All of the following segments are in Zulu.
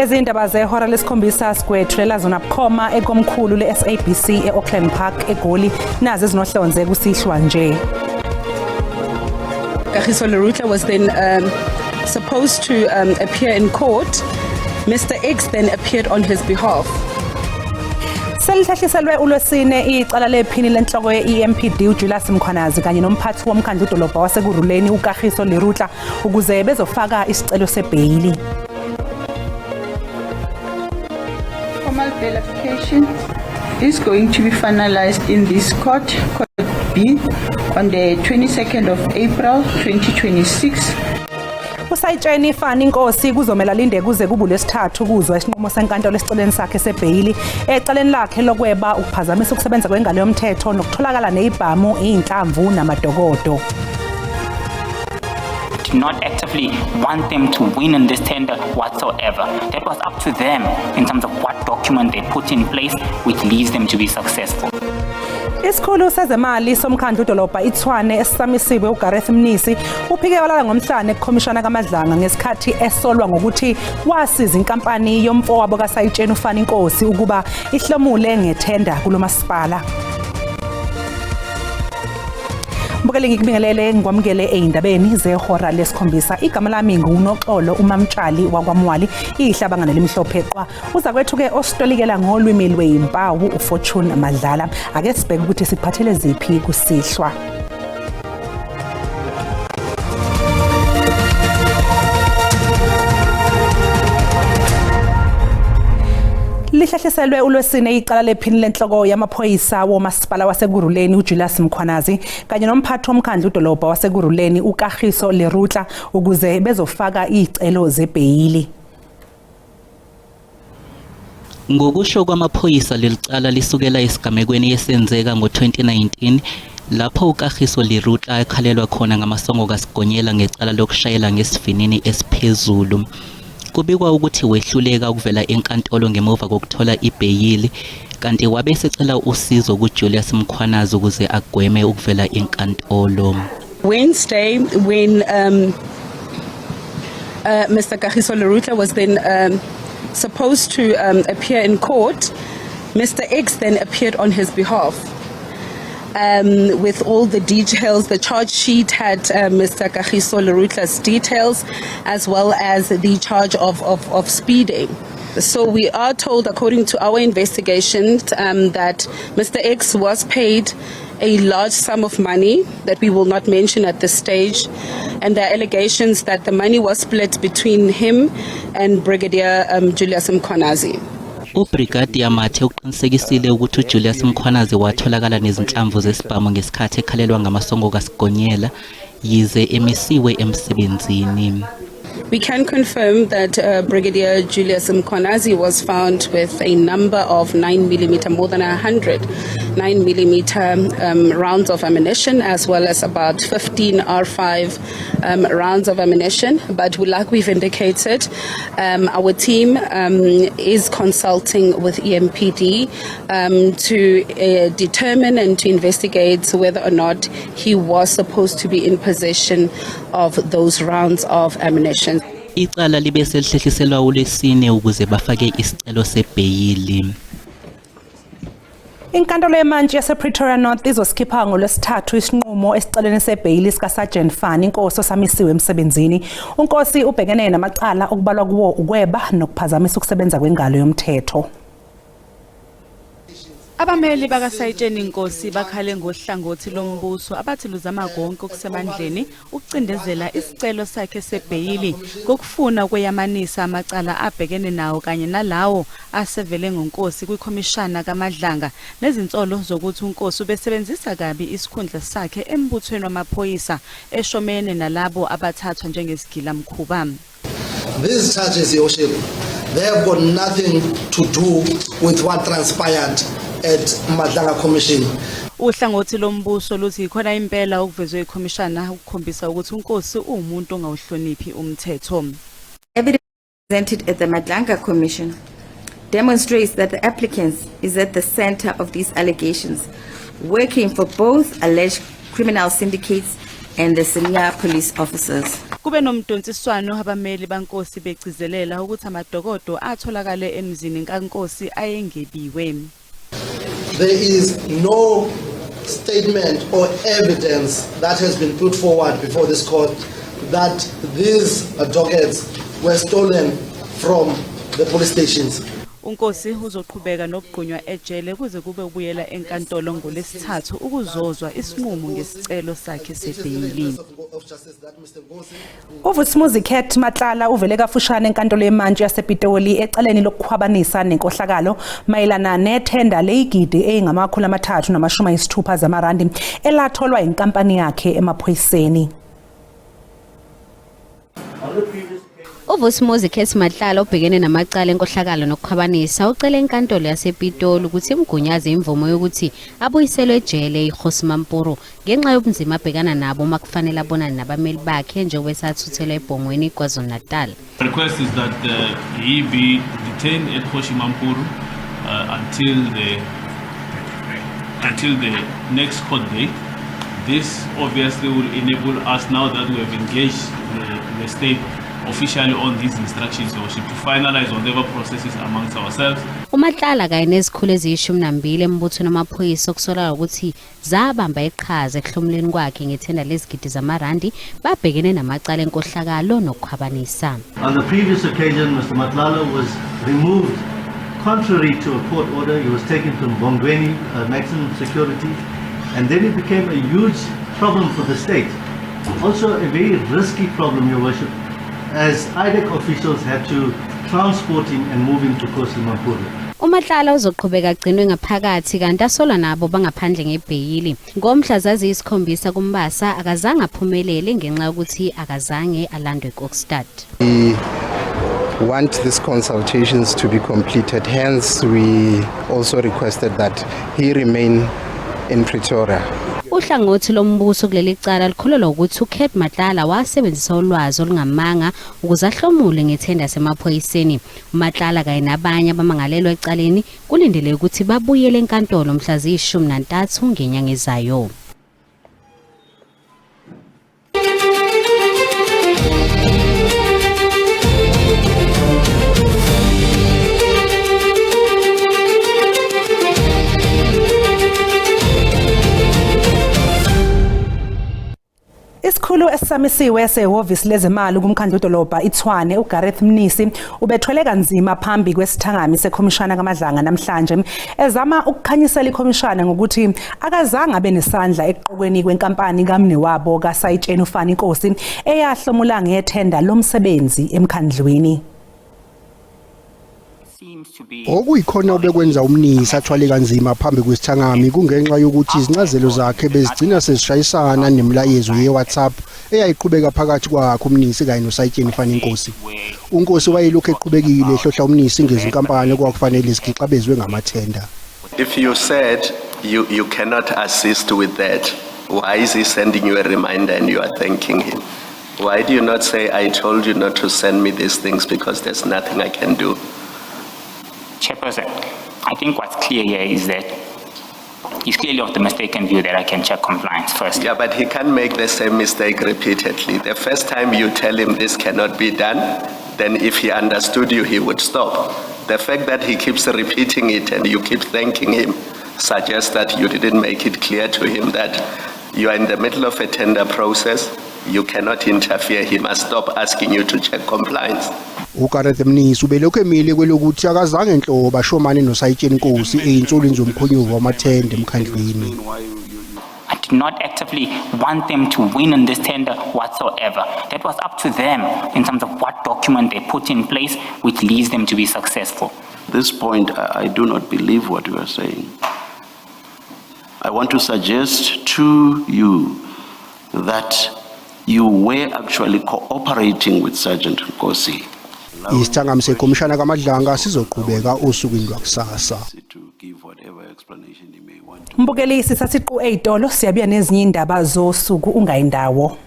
Lezi indaba zehora lesikhombisa sikwethulela zona bukhoma ekomkhulu le-SABC e-Auckland Park eGoli, nazi ezinohlonze kusihlwa nje. Kagiso Lerutla was then supposed to appear in court. Mr. X then appeared on his behalf. Selihlehliselwe uLwesine icala lephini lenhloko ye-EMPD uJulius Mkhwanazi kanye nomphathi womkhandlu dolobha waseKurhuleni uKagiso Lerutla ukuze bezofaka isicelo sebheyili. Formal bail application is going to be finalized in this court, Court B, on the 22nd of April 2026. Usayitsheni Fani Nkosi kuzomela linde kuze kube uLwesithathu ukuzwa isinqumo senkantolo esiceleni sakhe sebheyili ecaleni lakhe lokweba, ukuphazamisa ukusebenza kwengalo yomthetho nokutholakala nezibhamu, izinhlamvu namadokodo. Did not actively want them to win in this tender whatsoever. That was up to them in terms of what document they put in place, which leads them to be successful. Isikhulu sezemali somkhandlu dolobha iTshwane esisamisiwe uGareth Mnisi uphike walala ngomhlane kukhomishana kaMadlanga ngesikhathi esolwa ngokuthi wasiza inkampani yomfowabo kaSayitsheni uFani Nkosi ukuba ihlomule ngethenda kulomasipala. Mbukeli, ngikubingelele ngikwamukele ezindabeni zehora lesikhombisa. Igama lami nguNoxolo uMamtshali wakwaMwali, ihlabangane limhlophe qwa. Uza kwethu ke ositolikela ngolwimi lweyimpawu uFortune Madlala. Ake sibheke ukuthi sikuphathele ziphi kusihlwa. Lihlehliselwe uLwesine icala lephini lenhloko yamaphoyisa womasipala waseKurhuleni uJulius Mkhwanazi kanye nomphathi womkhandlu dolobha waseKurhuleni uKagiso Lerutla ukuze bezofaka izicelo zebheyili. Ngokusho kwamaphoyisa, leli cala lisukela esigamekweni esenzeka ngo-2019 lapho uKagiso Lerutla ekhalelwa khona ngamasongo kaSigonyela ngecala lokushayela ngesivinini esiphezulu. Kubikwa ukuthi wehluleka ukuvela enkantolo ngemuva kokuthola ibheyili, kanti wabe esecela usizo kuJulius Mkhwanazi ukuze agweme ukuvela enkantolo. Wednesday, when Mr. Kagiso Lerutla was then supposed to appear in court, Mr. X then appeared on his behalf. With all the details, the charge sheet had Mr. Kagiso Lerutla's details, as well as the charge of speeding. So we are told, according to our investigation, that Mr. X was paid a large sum of money that we will not mention at this stage, and there are allegations that the money was split between him and Brigadier Julius Mkhwanazi. UBrigadier Mathe uqinisekisile ukuthi uJulius Mkhwanazi watholakala nezinhlamvu zesibhamu ngesikhathi ekhalelwa ngamasongo kaSigonyela, yize emisiwe emsebenzini. We can confirm that Brigadier Julius Mkhwanazi was found with a number of 9 millimeter, more than 100 9 millimeter rounds of ammunition, as well as about 15 R5 rounds of ammunition. But like we've indicated, our team is consulting with EMPD to determine and to investigate whether or not he was supposed to be in possession of those rounds of ammunition. Icala libe selihlehliselwa uLwesine ukuze bafake isicelo sebheyili. Inkantolo yemantshi yasePretoria North izosikhipha ngoLwesithathu isinqumo esiceleni sebheyili sikaSergeant Fani Nkosi osamisiwe emsebenzini. UNkosi ubhekene namacala okubalwa kuwo ukweba nokuphazamisa ukusebenza kwengalo yomthetho. Abameli bakaSayitsheni Nkosi bakhale ngohlangothi lombuso abathi luzama konke okusemandleni ukucindezela isicelo sakhe sebheyili ngokufuna ukweyamanisa amacala abhekene nawo kanye nalawo asevele ngoNkosi kwikhomishana kaMadlanga nezinsolo zokuthi uNkosi ubesebenzisa kabi isikhundla sakhe embuthweni wamaphoyisa eshomene nalabo abathathwa njengesigilamkhuba. These charges, Your Worship, they have got nothing to do with what transpired at Madlanga Commission. Uhlangothi lombuso luthi ikhona impela okuvezwe ikhomishana ukukhombisa ukuthi uNkosi uwumuntu ongawuhloniphi umthetho. Evidence presented at the Madlanga Commission demonstrates that the applicant is at the center of these allegations, working for both alleged criminal syndicates and the senior police officers. Kube nomdonsiswano abameli baNkosi begcizelela ukuthi amadokodo atholakale emzini kaNkosi ayengebiwe. There is no statement or evidence that has been put forward before this court that these dockets were stolen from the police stations. UNkosi uzoqhubeka nokugqunywa ejele kuze kube ubuyela enkantolo ngolesithathu ukuzozwa isinqumo ngesicelo sakhe sebheyili. UVusimuzi Cat Matlala uvele kafushane enkantolo yemantshi yasePitoli ecaleni lokukhwabanisa nenkohlakalo mayelana nethenda leyigidi eyingama-360 zamarandi elatholwa inkampani yakhe emaphoyiseni. UVusimuzi Cat Matlala obhekene namacala enkohlakalo nokukhwabanisa ucele inkantolo yasePitoli ukuthi imgunyaze imvumo yokuthi abuyiselwe ejele iKgosi Mampuru ngenxa yobunzima abhekana nabo uma kufanele abonane nabameli bakhe njengoba esathuthelwa eBhongweni KwaZulu-Natal. The request is that he be detained at Kgosi Mampuru until the next court date. This obviously will enable us, now that we have engaged the state officially on these instructions, Your Worship, to finalize whatever processes amongst ourselves. UMatlala kanye nezikhulu eziyi-12 embuthweni wamaphoyisa okusolakala ukuthi zabamba iqhaza ekuhlomuleni kwakhe ngethenda lezigidi zamarandi babhekene namacala enkohlakalo nokukhwabanisa. On the previous occasion, Mr. Matlala was removed contrary to a court order. He was taken to Mbongweni, maximum security, and then it became a huge problem for the state. Also a very risky problem, Your Worship, as IDAC officials had to transport him and move him to Kgosi Mampuru. UMatlala uzoqhubeka agcinwe ngaphakathi kanti asolwa nabo bangaphandle ngebheyili. Ngomhla zaziyisikhombisa kuMbasa akazange aphumelele ngenxa yokuthi akazange alandwe eKokstad. We want these consultations to be completed. Hence, we also requested that he remain in Pretoria. Uhlangothi lombuso kuleli cala likholelwa ukuthi uCat Matlala wasebenzisa ulwazi olungamanga ukuze ahlomule ngethenda yasemaphoyiseni. UMatlala kanye nabanye abamangalelwa ecaleni kulindeleke ukuthi babuyele enkantolo mhla ziyi-13 ngenyanga ezayo. Isikhulu esisamisiwe sehhovisi lezemali kumkhandlu wedolobha iTshwane uGareth Mnisi ubethwele kanzima phambi kwesithangami sekhomishana kaMadlanga namhlanje ezama ukukhanyisela ikhomishana ngokuthi akazange abe nesandla ekuqokweni kwenkampani kamnewabo kaSayitsheni uFani Nkosi eyahlomula ngethenda lomsebenzi emkhandlwini. Okuyikhona obekwenza uMnisi athwale kanzima phambi kwesithangami kungenxa yokuthi izincazelo zakhe bezigcina sezishayisana nemilayezo ye-WhatsApp eyayiqhubeka phakathi kwakhe uMnisi kanye noSayitsheni Fani Nkosi. UNkosi wayelokhu eqhubekile ehlohla uMnisi ngezinkampani okwakufanele zigixabezwe ngamathenda. If you said you cannot assist with that, why is he sending you a reminder and you are thanking him? Why do you not say, "I told you not to send me these things because there's nothing I can do"? Chairperson, I think what's clear here is that he's clearly of the mistaken view that I can check compliance first. Yeah, but he can't make the same mistake repeatedly. The first time you tell him this cannot be done, then if he understood you, he would stop. The fact that he keeps repeating it and you keep thanking him suggests that you didn't make it clear to him that you are in the middle of a tender process, you cannot interfere, he must stop asking you to check compliance. UGareth Mnisi ubelokhu emile kwelokuthi akazange nhlobo ashomane noSayitsheni Nkosi ey'nsolweni zomkhonyovu wamathenda emkhandlwini. I did not actively want them to win in this tender whatsoever. That was up to them in terms of what document they put in place which leads them to be successful. At this point, I do not believe what you are saying. I want to suggest to you that you were actually cooperating with Sergeant Nkosi. Isithangami sekhomishana kaMadlanga sizoqhubeka osukwini lwakusasa. To give whatever explanation he may want. Mbukeli, sisasiqu ey'tolo, siyabuya nezinye indaba zosuku, ungayindawo.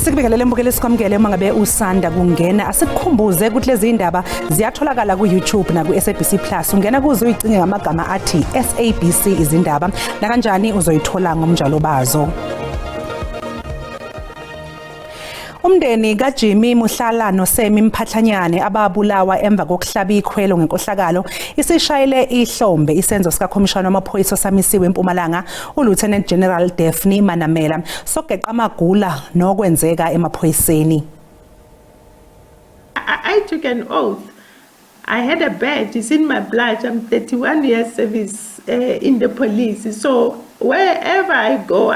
Sikubingelele mbukeli, sikwamukele uma ngabe usanda kungena. Asikukhumbuze ukuthi lezi indaba ziyatholakala ku-YouTube naku-SABC Plus. Ungena kuzo uyicinge ngamagama athi SABC izindaba, nakanjani uzoyithola ngomnjalo bazo. Umndeni kaJimmy Muhlala noSemi Mphahlanyane ababulawa emva kokuhlaba ikhwelo ngenkohlakalo isishayele ihlombe isenzo sikakhomishana wamaphoyisa osamisiwe eMpumalanga uLieutenant General Daphne Manamela sokugeqa amagula nokwenzeka emaphoyiseni. I took an oath. I had a badge. It's in my blood. I'm 31 years service in the police. So wherever I go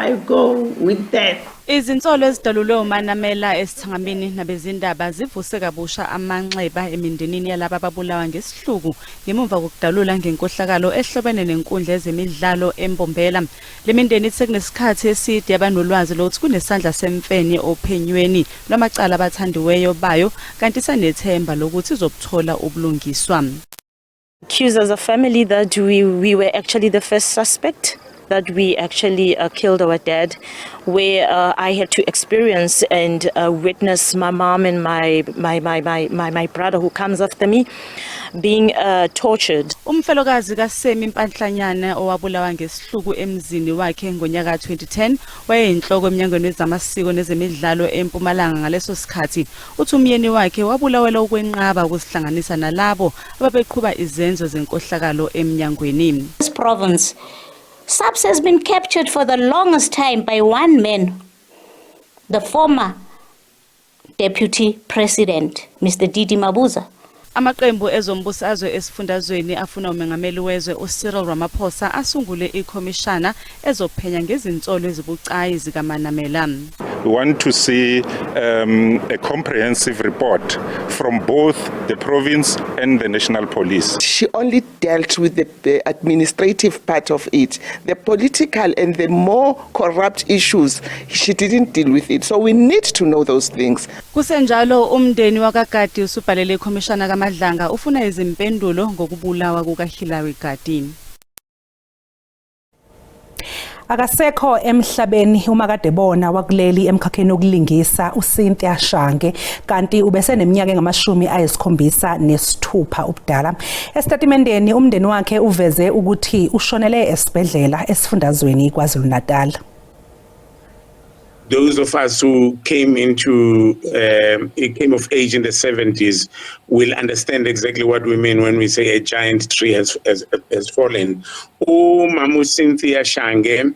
with that. Izinsolo ezidalulwe uManamela esithangamini nabezindaba zivuse kabusha amanxeba emindenini yalaba ababulawa ngesihluku ngemuva kokudalula ngenkohlakalo ehlobene nenkundla yezemidlalo eMbombela. Le mindeni ithi sekunesikhathi eside abanolwazi lokuthi kunesandla semfene ophenyweni lwamacala abathandiweyo bayo, kanti isanethemba lokuthi izobuthola ubulungiswa. Accused as a family that we were actually the first suspect, that we actually killed our dad, where I had to experience and witness my mom and my brother who comes after me being tortured. Umfelokazi kaSemi Mpahlanyana owabulawa ngesihluku emzini wakhe ngonyaka 2010, wayeyinhloko eminyangweni wezamasiko nezemidlalo eMpumalanga ngaleso sikhathi, uthi umyeni wakhe wabulawelwa ukwenqaba ukuzihlanganisa nalabo ababeqhuba izenzo zenkohlakalo eminyangweni. This province, SAPS has been captured for the longest time by one man, the former deputy president, Mr. Didi Mabuza. Amaqembu ezombusazwe esifundazweni afuna umengameli wezwe uCyril Ramaphosa asungule ikhomishana ezophenya ngezinsolo ezibucayi zikaManamela. We want to see a comprehensive report from both the province and the national police. She only dealt with the administrative part of it. The political and the more corrupt issues, she didn't deal with it. So we need to know those things. Kusenjalo, umndeni wakaGadi usubhalele ikhomishana kaMadlanga ufuna izimpendulo ngokubulawa kukaHillary Gadi. Akasekho emhlabeni umakadebona wakuleli emkhakheni wokulingisa uCynthia Shange, kanti ubeseneminyaka engama-76 ubudala. Esitatimendeni umndeni wakhe uveze ukuthi ushonele esibhedlela esifundazweni KwaZulu-Natal. Those of us who came of age in the 70s will understand exactly what we mean when we say a giant tree has fallen. UMamu Cynthia Shange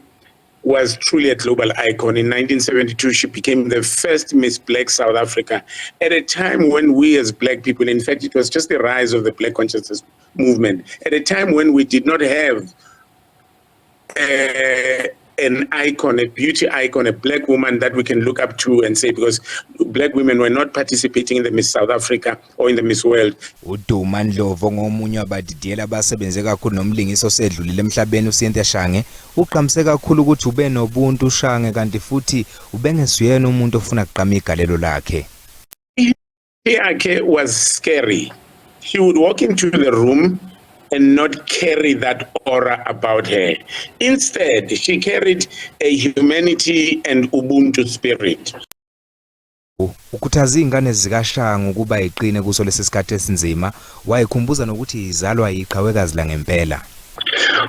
was truly a global icon. In 1972, she became the first Miss Black South Africa at a time when we as Black people, in fact, it was just the rise of the Black consciousness movement, at a time when we did not have an icon, a beauty icon, a Black woman that we can look up to and say, because Black women were not participating in the Miss South Africa or in the Miss World. uDuma Ndlovu, ngomunye wabadidiyela abasebenze kakhulu nomlingisi osedlulile emhlabeni uCynthia Shange, uqhamise kakhulu ukuthi ube nobuntu uShange, kanti futhi ubengesuyena umuntu ofuna kuqama igalelo lakhe. Yakhe was scary. She would walk into the room and not carry that aura about her. Instead, she carried a humanity and Ubuntu spirit. Ukhuthaza izingane zikaShange ukuba iqine kuso lesi sikhathi esinzima, wayikhumbuza nokuthi izalwa yiqhawekazi la ngempela.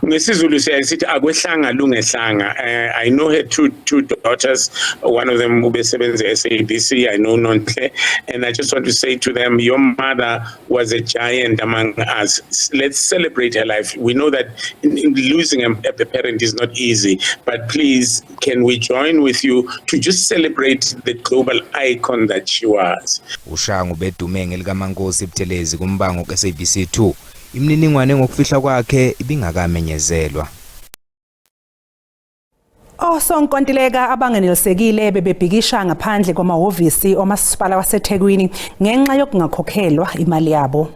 NgesiZulu siyaye sithi akwehlanga lungehlanga. I know her two daughters. One of them ubesebenza e-SABC. I know Nonhle, and I just want to say to them, your mother was a giant among us. Let's celebrate her life. We know that in losing a parent is not easy, but please, can we join with you to just celebrate the global icon that she was? UShange ubedume ngelikaMankosi Buthelezi kumbango ku-SABC 2. Imininingwane ngokufihlwa kwakhe ibingakamenyezelwa. Osonkontileka abangenelisekile bebebhikisha ngaphandle kwamahhovisi omasipala waseThekwini ngenxa yokungakhokhelwa imali yabo.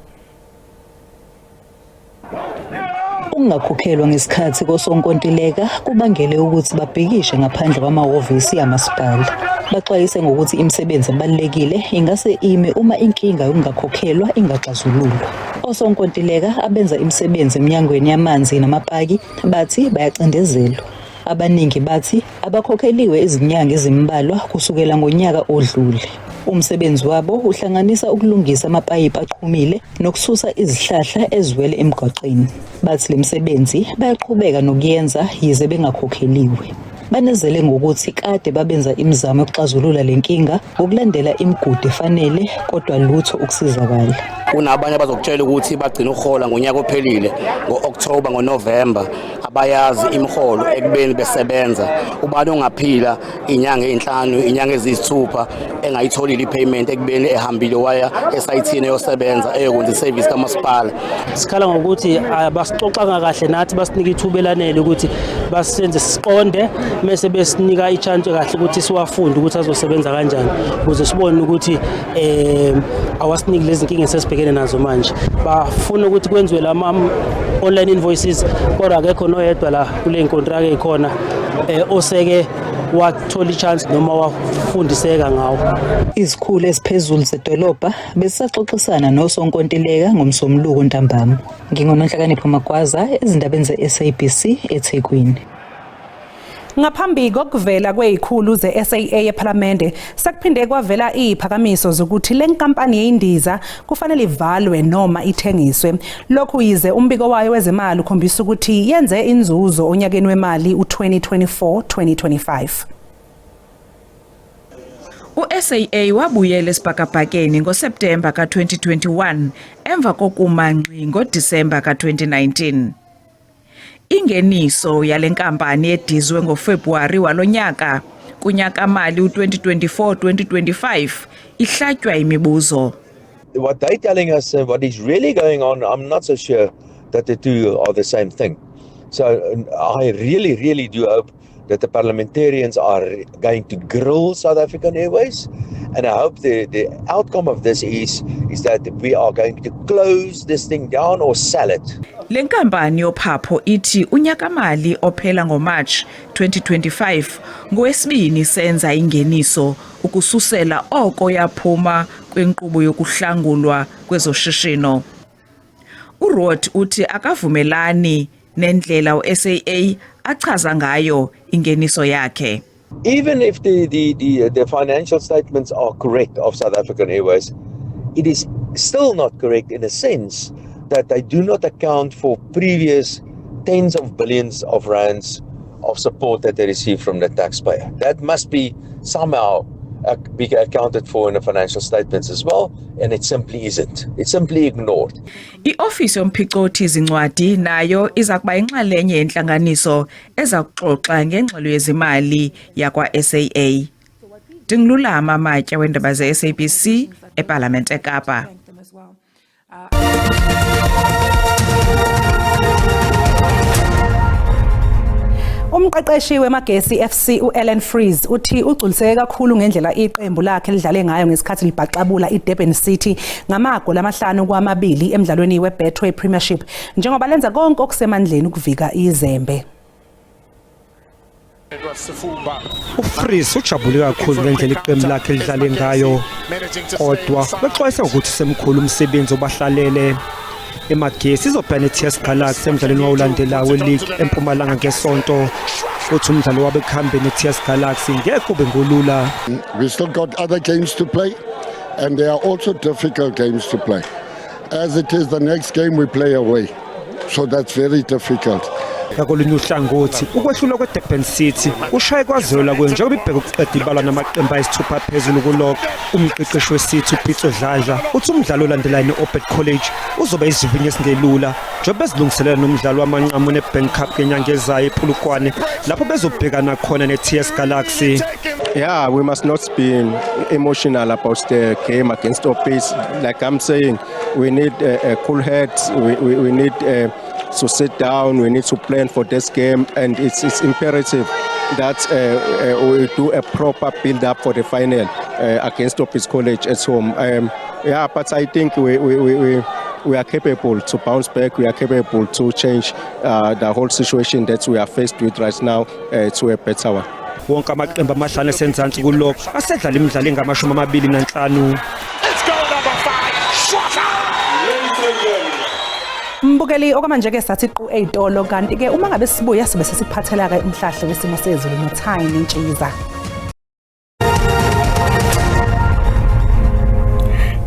Ukungakhokhelwa ngesikhathi kosonkontileka kubangele ukuthi babhikishe ngaphandle kwamahhovisi amasipala. Baxwayise ngokuthi imisebenzi ebalulekile ingase ime uma inkinga yokungakhokhelwa ingaxazululwa. Osonkontileka abenza imisebenzi eminyangweni yamanzi namapaki bathi bayacindezelwa. Abaningi bathi abakhokheliwe izinyanga ezimbalwa kusukela ngonyaka odlule. Umsebenzi wabo uhlanganisa ukulungisa amapayipi aqhumile nokususa izihlahla eziwele emgwaqeni. Bathi le misebenzi bayaqhubeka nokuyenza yize bengakhokheliwe. Banezele ngokuthi kade babenza imizamo yokuxazulula le nkinga ngokulandela imigudu efanele kodwa lutho ukusizakala. Kunabanye abazokutshela ukuthi bagcina ukuhola ngonyaka ophelile ngo-October ngoNovember abayazi imiholo ekubeni besebenza. Ubani ongaphila inyanga ezinhlanu inyanga eziyisithupha engayitholile i-payment ekubeni ehambile waya esayithini eyosebenza eyokwenza i-service kamasipala. Sikhala ngokuthi abasixoxanga kahle nathi basinika ithuba elanele ukuthi basenze siqonde mese besinika i-chance kahle ukuthi siwafunde ukuthi azosebenza kanjani ukuze sibone ukuthi awasiniki lezi nkinga esesibhekene nazo manje. Bafuna ukuthi kwenziwe lama online invoices kodwa akekho noyedwa la kule nkontraka ekhona oseke wathola i-chance noma wafundiseka ngawo. Izikhulu eziphezulu zedolobha besisaxoxisana nosonkontileka ngoMsombuluko ntambama. NginguNonhlakanipho Magwaza ezindabeni ze-SABC eThekwini. Ngaphambi kokuvela kwezikhulu ze-SAA ePhalamende, sekuphinde kwavela iziphakamiso zokuthi le nkampani yeyindiza kufanele ivalwe noma ithengiswe. Lokhu yize umbiko wayo wezemali ukhombisa ukuthi yenze inzuzo onyakeni wemali u-2024-2025. U-SAA wabuyela esibhakabhakeni ngoSeptemba ka-2021 emva kokuma ngxi ngoDisemba ka-2019. Ingeniso yale nkampani edizwe ngoFebruwari walo nyaka kunyaka-mali u-2024-2025 ihlatywa imibuzo. What they're telling us and what is really going on, I'm not so sure that the two are the same thing. So I really, really do hope that the parliamentarians are going to grill South African Airways. And I hope the outcome of this is that we are going to close this thing down or sell it. Le nkampani yophapho ithi unyaka-mali ophela ngoMarch 2025 ngowesibini senza ingeniso ukususela oko yaphuma kwinkqubo yokuhlangulwa kwezoshishino. URoodt uthi akavumelani nendlela uSAA achaza ngayo ingeniso yakhe. Even if the financial statements are correct of South African Airways, it is still not correct in a sense that they do not account for previous tens of billions of rands of support that they receive from the taxpayer. That must be somehow be accounted for in the financial statements as well, and it simply isn't. It's simply ignored. Iofisi yomphicothi zincwadi nayo iza kuba yinxalenye yentlanganiso eza kuxoxa ngengxelo yezimali yakwa-SAA. NdinguLulama Matya weendaba ze-SABC ePalamente eKapa. Umqeqeshi weMagesi FC uAllan Freese uthi ugculiseke kakhulu ngendlela iqembu lakhe lidlale ngayo ngesikhathi libhaxabula iDurban City ngamagoli 5-2 emdlalweni weBetway Premiership njengoba lenza konke okusemandleni ukuvika izembe. UFreese ujabule kakhulu ngendlela iqembu lakhe lidlale ngayo kodwa bexwayisa ukuthi semkhulu umsebenzi obahlalele. EMagesi izobhekana ne-TS Galaxy emdlalweni wawulandelayo we-league eMpumalanga ngesonto. Uthi umdlalo wabo ekuhambeni ne-TS Galaxy ngeke ube ngolula. We still got other games to play, and they are also difficult games to play. As it is, the next game we play away, so that's very difficult. Ngakolunye uhlangothi ukwehlulwa kwe-Durban City kushaye kwazwela kuyo njengoba ibheka ukuqeda ibalwa namaqembu ayisithupha aphezulu kulog. Umqeqeshi weCity uPitso Dladla uthi umdlalo olandelayo ne-Orbit College uzoba isivivinyo esingelula njengoba bezilungiselela nomdlalo wamanqamu ne-Bank Cup ngenyanga ezayo ePolokwane lapho bezobhekana khona ne-TS Galaxy. Yeah, we must not be emotional about the game against Orbit. Like I'm saying, we need a cool head. We need to sit down. We need to plan for this game, and it's imperative that we do a proper build-up for the final against Orbit College at home. Yeah, but I think we are capable to bounce back. We are capable to change the whole situation that we are faced with right now to a better one. Wonke amaqembu amahlanu asenzansi kulog asedlala imidlalo engamashumi amabili nanhlanu. Mbukeli, okwamanje ke sathi qu ey'tolo, kanti ke uma ngabe sibuya sibe sesikuphathela ke umhlahlo wesimo sezulu noThayini Ntshiza.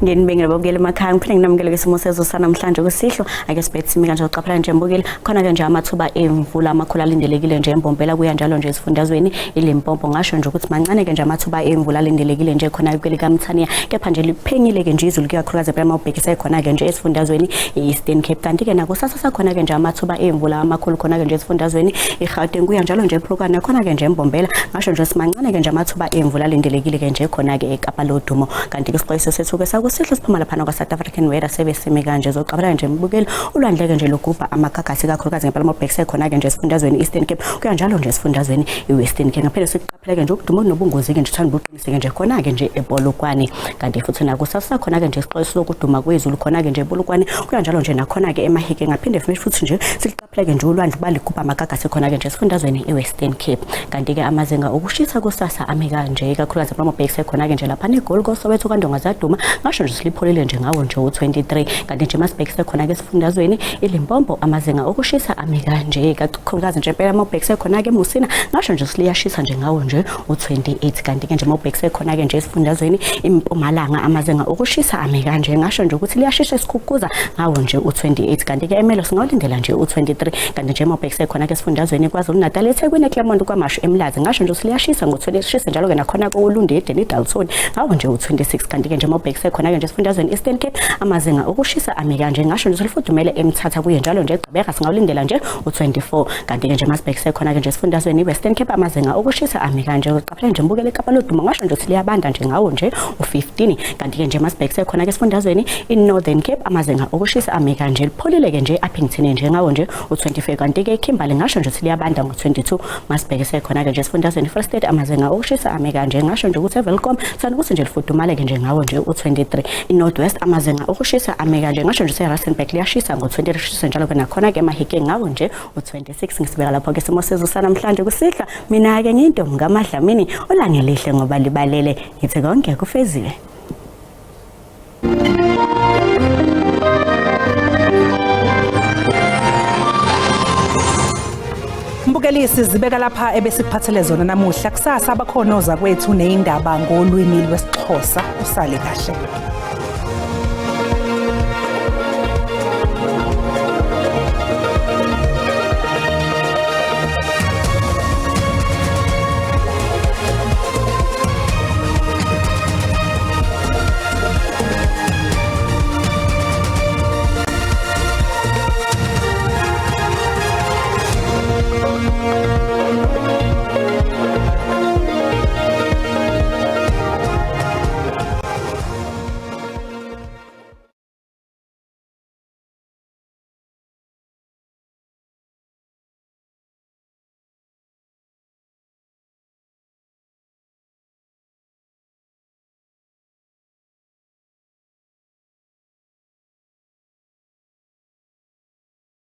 Ngenibengele babukeli emakhaya, ngiphinde nginamukele kwisimo sezulu sanamhlanje kusihlwa. Ake sibheke simi kanje uqaphela nje mbukeli, khona ke nje amathuba emvula amakhulu alindelekile nje eMbombela, kuya njalo nje esifundazweni iLimpopo. Ngasho nje ukuthi mancane ke nje amathuba emvula alindelekile nje khona kwelikaMthaniya, kepha nje liphenyile ke nje izulu kuyakhulukazi phela mawubhekise khona ke nje esifundazweni i-Eastern Cape. Kanti ke nakusasa sakhona ke nje amathuba emvula amakhulu khona ke nje esifundazweni iGauteng, kuya njalo nje ePolokwane, khona ke nje eMbombela. Ngasho nje simancane ke nje amathuba emvula alindelekile ke nje khona ke eKapa Lodumo. Kanti ke isixwayiso sethu ke sakusihlwa siphuma laphana kwa South African Weather Service simi kanje zoqaphela nje mbukeli, ulwandle ke nje lugubha amagagasi kakhulukazi ngempela mawubhekise khona ke nje esifundazweni Eastern Cape, kuya njalo nje esifundazweni iWestern Cape. Ngaphela siqaphela ke nje ukuduma nobungozi ke nje thanda buqiniseke nje khona ke nje ePolokwane. Kanti futhi nakusasa khona ke nje isixwayiso sokuduma kwezulu khona ke nje ePolokwane, kuya njalo nje nakhona ke eMahike. Ngaphinde futhi nje siqaphela ke nje ulwandle baligubha amagagasi khona ke nje esifundazweni iWestern Cape. Kanti ke amazinga okushisa kusasa ame kanje kakhulukazi mawubhekise khona ke nje lapha neGoli, koSoweto, kwaNdonga Zaduma, ngasho nje silipholile nje ngawo nje u23. Kanti nje masibhekise khona ke esifundazweni iLimpopo, amazinga okushisa ame kanje kakhulukazi nje impela mawubhekise khona ke eMusina, ngasho nje siliyashisa nje ngawo nje u28. Kanti ke nje mawubhekise khona ke nje esifundazweni iMpumalanga, amazinga okushisa ame kanje, ngasho nje ukuthi liyashisa esikhukhuza ngawo nje u28. Kanti ke eMelo singawulindela nje u23. Kanti nje mawubhekise khona ke esifundazweni KwaZulu Natal, eThekwini, eClermont, KwaMashu, eMlazi, ngasho nje siliyashisa ngo20, shisa njalo ke nakhona koLundi, eDeni, Dalton ngawo nje u26. Kanti ke nje mawubhekise khona ke nje esifundazweni Eastern Cape, amazinga okushisa ame kanje, ngasho nje selifudumele eMthatha, kuye njalo nje eGqeberha singawulindela nje u24. Kanti ke nje masibhekise khona ke nje esifundazweni iWestern Cape, amazinga okushisa ame kanje, uqaphela nje mbukele eKapa Lodumo, ngasho nje liyabanda nje ngawo nje u15. Kanti ke nje masibhekise khona ke esifundazweni iNorthern Cape, amazinga okushisa ame kanje, lipholile ke nje eUpington nje ngawo nje u25. Kanti ke eKimberley ngasho nje liyabanda ngo22. Masibhekise khona ke nje esifundazweni iFree State, amazinga okushisa ame kanje, ngasho nje ukuthi eWelkom sani ukuthi nje lifudumale ke nje ngawo nje u23. INorth West, amazinga okushisa ame kanje, ngasho nje seRustenburg liyashisa ngo20, lishisa njalo ke nakhona ke eMahikeng ngawo nje u26. Ngisibeka lapho ke simo sezulu sanamhlanje kusihlwa. Mina ke ngiyintombi kaMadlamini, ulangelihle ngoba libalele, ngithi konke kufeziwe. Mbukeli, sizibeka lapha ebesikuphathele zona namuhla. Kusasa abakhona ozakwethu nezindaba ngolwimi lwesiXhosa. Usale kahle.